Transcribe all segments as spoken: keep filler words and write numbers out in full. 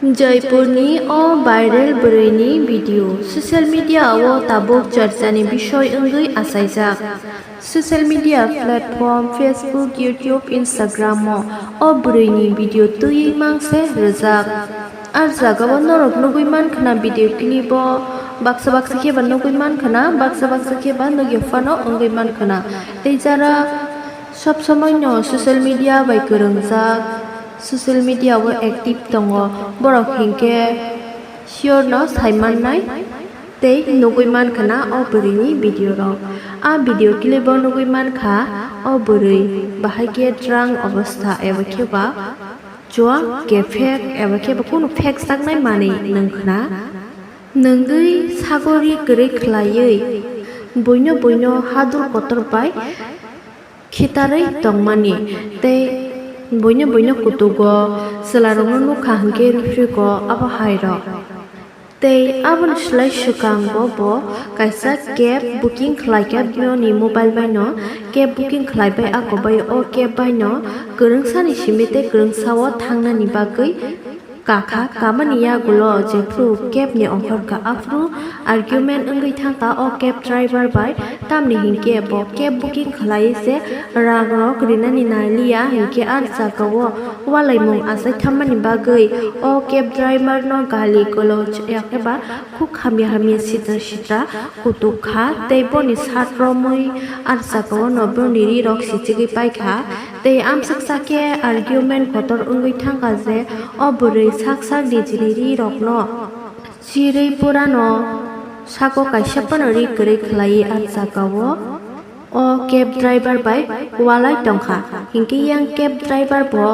Jaipurni o viral bwrwini video social media o tabuk charchani bisoi wngwi achaijak. Social media platform Facebook, YouTube, Instagram o o bwrwini video twiwi mangse rwjak. A jagao norok nugwi mankha na video clip o baksa baksa khe ba nugwi mankha na, baksa baksa khe ba nugwi phano wngwi mankha na. Tei jara sob somoi no social media bai kwrwngjak, social media o active tongo, borok hinkhe sure no sai mannai tei nugwi mankha na o bwrwini video rok. A video clip o nugwi mankha o bwrwi bahai khe drunk obostha eba khe ba chua kephek eba khe ba kunu phekjaknai manwi nwng khna. Nwngwi sagori kwrwi khwlaiwi buino buino hadur kotor bai khitarwi tongmani tei buino buino kutugo chwlarokno nukha hinkhe rifrigo abo hairok. Tei aboni slai swkango bo kaisa cab booking khlaikha, bini mobile baino cab booking khlaibai, ako bai o cab baino kwrwngsani simi tei kwrwngsao thangnani bagwi kakha. Kamani yagulo jephru cab ni ongkhorkha, aphru argument wngwi thangkha o cab driver bai, tamni hinkhe bo cab booking khlai se rang rok rinani naliya, hinkhe a jagao walaimung achai thammani bagwi o cab driver no gali goloch eba khuk hamya hamya sitra sitra kutuk kha tei boni shirt romwi a jagao no boni ri rok sichigwi paikha. Tei amswksa khe argument kotor wngwi thangkha je o bwrwi sak sak nijini ri rokno chirwi purano sako kaisa phano ri kwrwi khlaiwi a jagao o cab driver bai walai tongkha. Hinkhe yang cab driver bo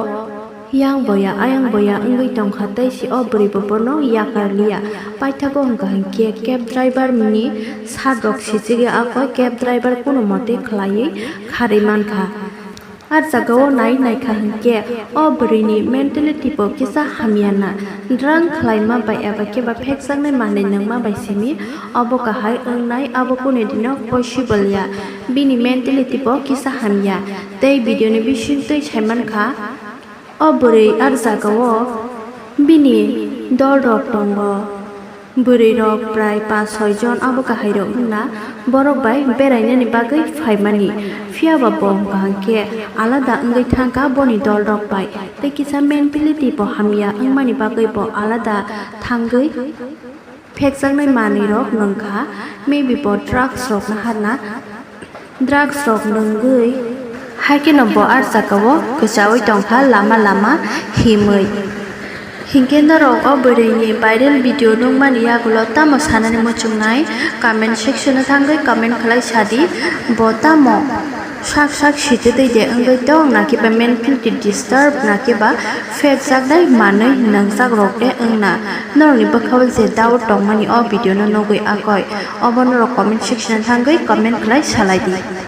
yang boya ayang boya wngwi tongkha tei se o bwrwi bo bono yakar liya. Paithago hwnkha hinkhe cab driver ni shirt rok sichigwi akoi cab driver kunu mote khlaiwi kharwi mankha. A jagao nai naikha hinkhe o bwrwini mentality bo kisa hamya na. Drunk khlaima bai eba khe ba phekjaknai manwi nwngma bai simi obo kahai wngnai, abo kunu dino possible ya. Bini mentality bo kisa hamya. Tei video ni bisingtwi saimankha o bwrwi a jagao bini dol rok tongo. Bwrwi rok prai paanch soi jon abo kahai rok wngna borok bai berainani bagwi phaimani, phiya ba bo hwnkha hinkhe alada wngwi thangkha boni dol rok bai tei kisa mentality bo hamya wngmani bagwi bo alada thangwi phekjaknai manwi rok nwngkha, maybe bo drugs rok naharna. Drugs rok nwngwi hai kheno bo a jagao kwchaui tongkha lama lama himwi. Hinkhe norok o bwrwini viral video nukmani yagulo tamo sanani muchungnai? Comment section o thangwi comment khlai sadi, bo tamo sak sak sitwi twi de wngwi tong, nakiba mentality disturb, nakiba phekjaknai manwi nwngjak rok de wngna? Norokni bwkhao je doubt tongmani o video no nugwi akoi, obo norok comment section o thangwi comment khlai salai di.